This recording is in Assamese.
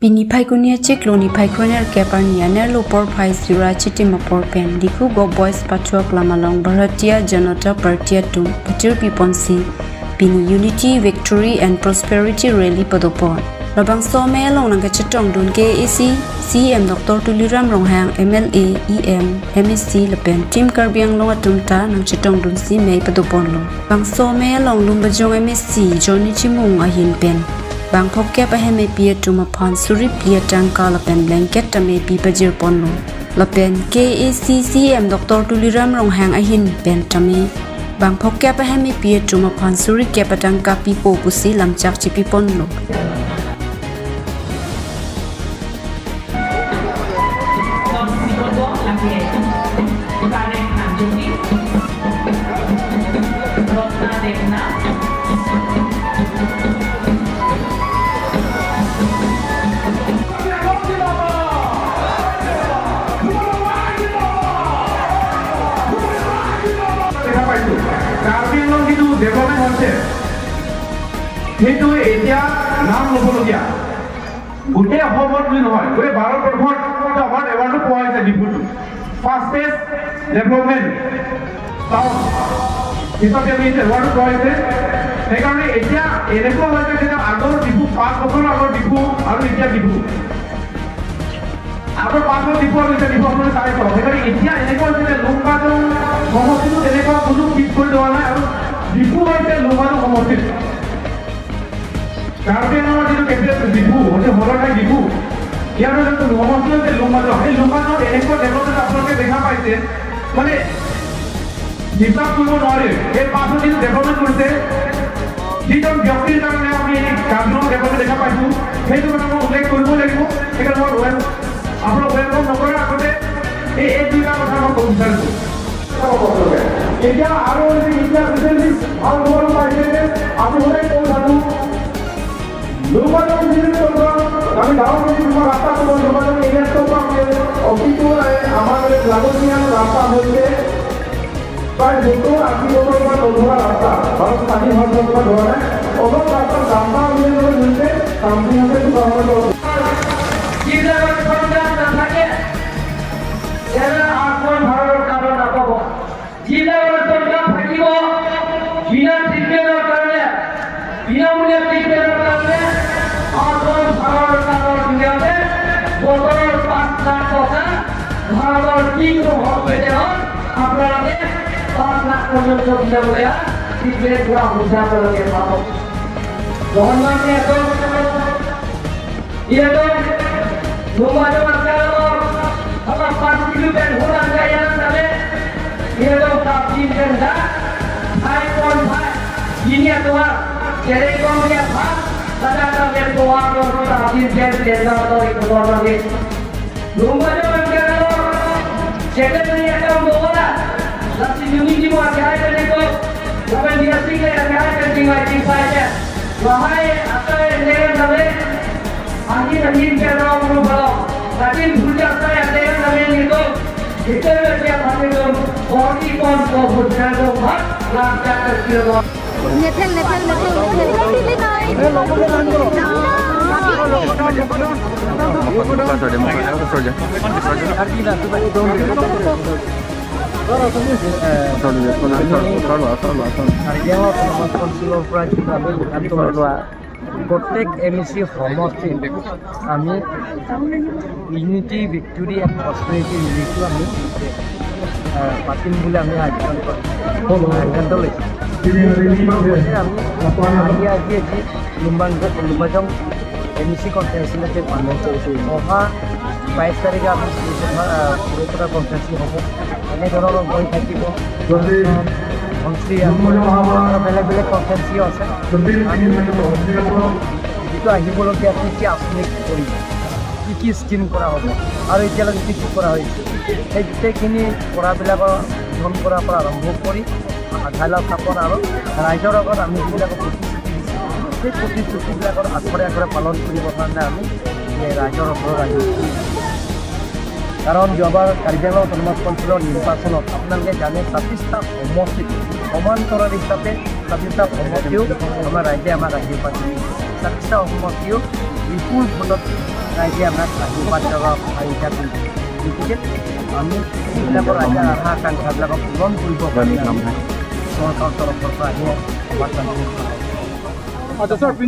Bini phaikunia chikloni phaikhoner keparni aner lo por phai sura chitim por pen dikhu go boys pachuak lamalong Bharatiya Janata Party tum pachir piponsi bini unity victory and prosperity rally padopon labang some long nang chitong dun ke AC CM Dr. Tuliram Ronghang MLA EM MEC lapen team karbiang long atum ta nang chitong dun si mei padopon lo bang some long lumbajong MEC Johnny Chimung ahin pen bang phokya pa heme pia tuma phan suri pia tangka lapen blanket tame pi pajir ponlo lapen KACCM Dr. Tuliram Ronghang ahin pen tame bang phokya pa heme pia tuma phan suri kya patangka pi po pusi lamchak chipi ponlo. Development হৈছে সেইটো এতিয়া নাম ল'বলগীয়া গোটেই অসমত বুলি নহয়, গোটেই ভাৰতবৰ্ষত আমাৰ এৱাৰ্ডো পোৱা হৈছে। ডিফুটো ফাষ্টেষ্ট ডেভেলপমেণ্ট টাউন হিচাপে আমি এৱাৰ্ডো পোৱা হৈছে। সেইকাৰণে এতিয়া এনেকুৱা হৈছে যে আগৰ ডিফু 5 বছৰৰ আগৰ ডিফু আৰু এতিয়া ডিফু আগৰ 5 বছৰ ডিফু আৰু এতিয়া ডিফু আপোনালোকে চাই চাওক। সেইকাৰণে এতিয়া এনেকুৱা হৈছে যে লুম্বাজং সমষ্টিটো তেনেকুৱা কোনো পিছ কৰি লোৱা নাই আৰু ডিফু হৈছে লুম্বাজং সমষ্টিত। কাৰ্বি আংলঙৰ যিটো কেপিটেল ডিফু হৈছে সদৰ ডিফু, ইয়াৰ সমষ্টি হৈছে লুম্বাজং। সেই লুম্বাজঙত এনেকুৱা ডেভেলপমেণ্ট আপোনালোকে দেখা পাইছে, মানে হিচাপ কৰিব নোৱাৰে। এই 5 বছৰ যিটো ডেভেলপমেণ্ট কৰিছে, যিজন ব্যক্তিৰ কাৰণে আমি এই কাৰ্বি আংলঙৰ ডেভেলপমেণ্ট দেখা পাইছোঁ, সেইটো কথা মই উল্লেখ কৰিবই লাগিব। সেইকাৰণে মই আপোনাক welcome নকৰাৰ আগতে এই দুইটা কথা মই ক'ব বিচাৰিছোঁ। এতিয়া আৰু এতিয়া ৰিচেণ্টলি ভাল খবৰ পাইছে যে আমি সদায় কৈ থাকোঁ লুম্বাজং যিটো আমি গাঁৱৰ যিটো ৰাস্তা ক'ব লুম্বাজং এৰিয়াত অতিটো আমাৰ লাগতিয়াল ৰাস্তা হৈছে প্ৰায় 70-80 বছৰৰ পৰা নধৰা ৰাস্তা, ভাৰত স্বাধীন হোৱাৰ পৰা ধৰা নাই। অলপ ৰাস্তা ৰাস্তা উলিয়াবলৈ ধৰিছে, চামথিং আছে। যিবিলাকৰ সন্তান নাথাকে তেওঁলোকে আত্মন ভাৰতৰ কামত নাপাব। যিবিলাকৰ সন্তান থাকিব বিনা ট্ৰিটমেণ্টৰ কাৰণে, বিনামূলীয়া ট্ৰিটমেণ্টৰ কাৰণে আত্মন ভাৰতৰ কাৰ্ডৰ জৰিয়তে বছৰৰ 5 লাখ টকা ভাৰতৰ যিকোনো হস্পিটেলত আপোনালোকে 5 লাখ পৰ্যন্ত বিনামূলীয়া ট্ৰিটমেণ্ট কৰা সুবিধা আপোনালোকে পাব। Lumbajong angkalo apa 5 kilo ben hulan gaya sabe ये तो काफी जनता 5.5 ini tua jadi kau dia pak pada kalian tua atau काफी जन जनता तो एक और lagi Lumbajong angkalo jadi ni atau bola lasi unity mo agay kan ko bukan dia sih kayak agay kan tinggal di saja wahai atau yang sabe आगे नवीन के नाम को बढ़ाओ ताकि भूल जाता है तेरे नवीन को जितने भी भागे तो और ही कौन को भूल को भाग लाख जाकर किलो नेफेल नेफेल नेफेल नेफेल ए लोगों के नाम करो প্ৰত্যেক এম ই চি সমষ্টিত আমি ইউনিটি ভিক্টৰী এণ্ড প্ৰস্পেৰিটি ৰেলীটো আমি পাতিম বুলি আমি সিদ্ধান্ত লৈছোঁ। আমি আহি আজি আজি লুম্বাজং এম ই চি কনফাৰেঞ্চিলৈকে পালোঁ। অহা 22 তাৰিখে আমি সুৰক্ষা কনফাৰেঞ্চি হ'ব। এনেধৰণৰ গৈ থাকিব বেলেগ বেলেগ কনফাৰেঞ্চিও আছে। যিটো আহিবলগীয়া কি কি আঁচনি কৰিব, কি কি স্কীম কৰা হ'ব আৰু এতিয়ালৈকে কি কি কৰা হৈছে, সেই গোটেইখিনি কৰাবিলাকৰ গ্ৰহণ কৰাৰ পৰা আৰম্ভ কৰি আধাইলা স্থাপন আৰু ৰাইজৰ আগত আমি যিবিলাক প্ৰতিশ্ৰুতি দিছোঁ সেই প্ৰতিশ্ৰুতিবিলাকৰ আখৰে আখৰে পালন কৰিবৰ কাৰণে আমি ৰাইজৰ ওচৰত আহিছোঁ। কাৰণ যোৱাবাৰ কাৰ্বি আংলং অট'নমাছ কাউন্সিলৰ নিৰ্বাচনত আপোনালোকে জানে 26টা সমষ্টিত সমান্তৰাল হিচাপে 26টা সমষ্টিও আমাৰ ৰাইজে আমাক আশীৰ্বাদ দিছে। 26টা সমষ্টিও বিপুল ভোটত ৰাইজে আমাক আশীৰ্বাদ সহায় হিচাপে। গতিকে আমি এইবিলাকৰ ৰাইজৰ আশা আকাংক্ষাবিলাকক পূৰণ কৰিবৰ কাৰণে আমি চৰকাৰৰ তৰফৰ পৰা আহি আমাক আচ্ছা।